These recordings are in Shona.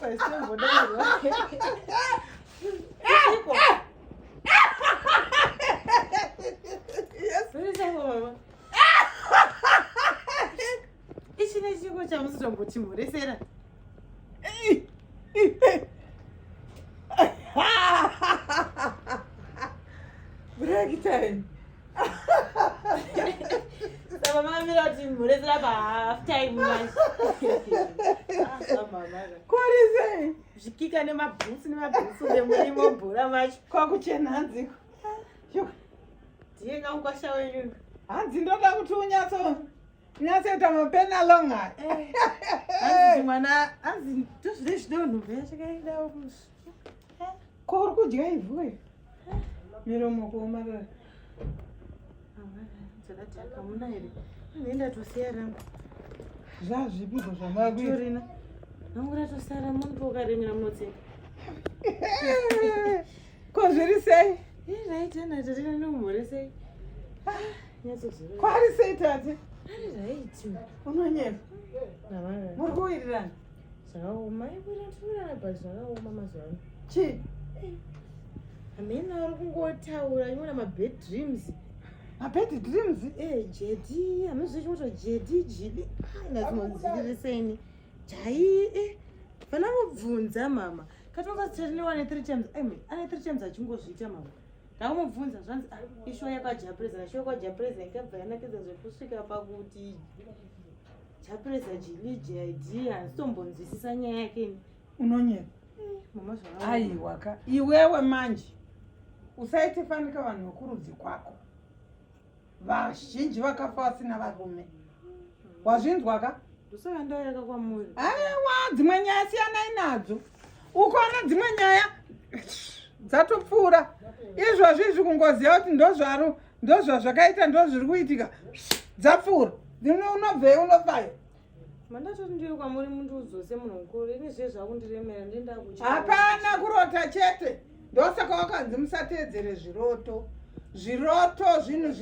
Paisombodairwa. Yes. Mama. Ichi nechiko chamusitombotimhoresera. Break time. Saka makamira kuti mhoresera pa half time manje. Ah, mama. Kwari sei? Zvikika nemabhutsu nemabhutsu nemurimo bhora macho. Kwakuchena hanziko. Shuwa. Ndiye kamukwasha wenyu. Hanzi ndoda kuti unyatso unyatsoita mapena long aya. Hanzi mwana hanzi ndozvine zvidonho zvakaenda. Ko uri kudya ivhu here? Miromo kuomarara. Hamuna here? Nenda tosiya rangu. Zvazvipiko zvamakuita? Torina. Rangu ratosara munhu ukaremera munotsenga. Ko zviri sei? Eh, right, ana tatina nomhore sei? Nyatsozora. Kwari sei tate? Ari right. Unonyepa. Namara. Muri kuwirirana? Zvakaoma, ikwira tinowirirana but zvakaoma mazuva ano. Chii? Hamena vari kungotaura, achiona mabad dreams. Mabad dreams? Eh, Jedi, hameno zvechimoto Jedi, Jidi. Ah, ndatinonziviriseni. Jai, eh. Fana mubvunza mama. Katonga tine wane 3 times. I mean, ane 3 times achingozviita mama. Ndakamubvunza zvanzi ah, ishow yakwaJapreza, show yakwaJapreza ikabva yanakidza zvekusvika pakuti Japreza Jili JID handitombonzwisisa nyaya yake ini. Unonyepa. Mama zvakaoma. Aiwa ka. Iwewe manje usaite fanika vanhu vekurudzi kwako. Vazhinji vakafa vasina varume. Wazvinzwa ka? Ndosaka ndauya kwamuri. Aiwa, dzimwe nyaya siyanai nadzo. Ukaona dzimwe nyaya dzatopfuura. Izvozvi izvi kungoziva kuti ndozvaro ndozvazvakaita ndozviri kuitika dzapfuura. Dzimwe unobvei unofayo. Mandatoti ndiwe kwamuri mundiudzose munhu mukuru ini zviye zvakundiremera ndenda kutya. Hapana kurota chete. Ndosaka wakanzi musateedzere zviroto. Zviroto zvinhu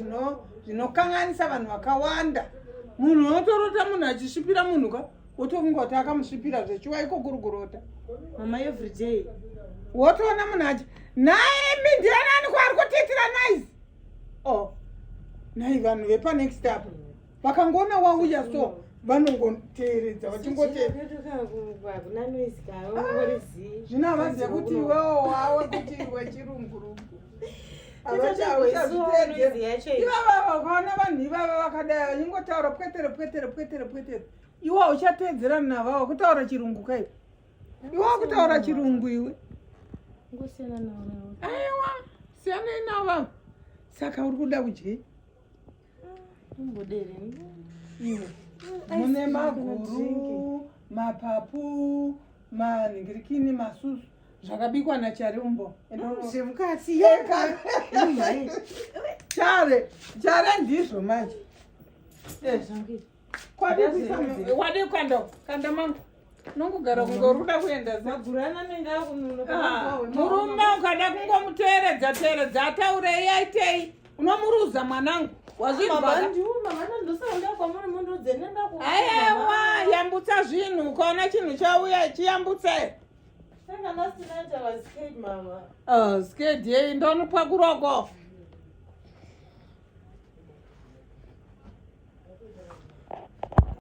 zvinokanganisa vanhu vakawanda. Munhu unotorota munhu achisvipira munhu ka wotofunga kuti akamusvipira zvechiwa iko kuri kurota. Mama every day. Wotoona munhu achi nhaimi ndianani kwaari kutiitira nice. Oh. Nhai vanhu vepanext apo vakangoona wauya so vanongoteeredza vachingoteedza. Hakuna noise ka ungori zii. Zvino havazive kuti iwewo wawe kuti iwe chirungurungu. Noise yacho iyi. Ivava vakaona vanhu ivava vakadai vachingotaura pwetere pwetere pwetere pwetere. Iwe hauchateedzerani navo wakutaura chirungu kaiwe. Iwe wakutaura chirungu iwe. Ngosiyana navo. Aiwa, siyanai navo. Saka uri kuda kudyei? Umbodere. Iwe. Mune maguru, mapapu, manhingirikini, masusu zvakabikwa nacharumbo. Zvemukati. Eka. Chare, chare ndizvo manje. Wadi kanda kanda mangu. Nongogara kunge uri kuda kuenda sei? Maguru anenge akununoka. Ah, murume ukada kungomuteeredza teeredza ataurei aitei unomuruza mwanangu wazvinzwa Mama ndiwo mama ndosauya kwamuri mundiudze nenda ku. aiwa yambutsa zvinhu ukaona chinhu chauya chiyambutse Saka last night I was scared mama. Oh, scared yei ndonopakuroko.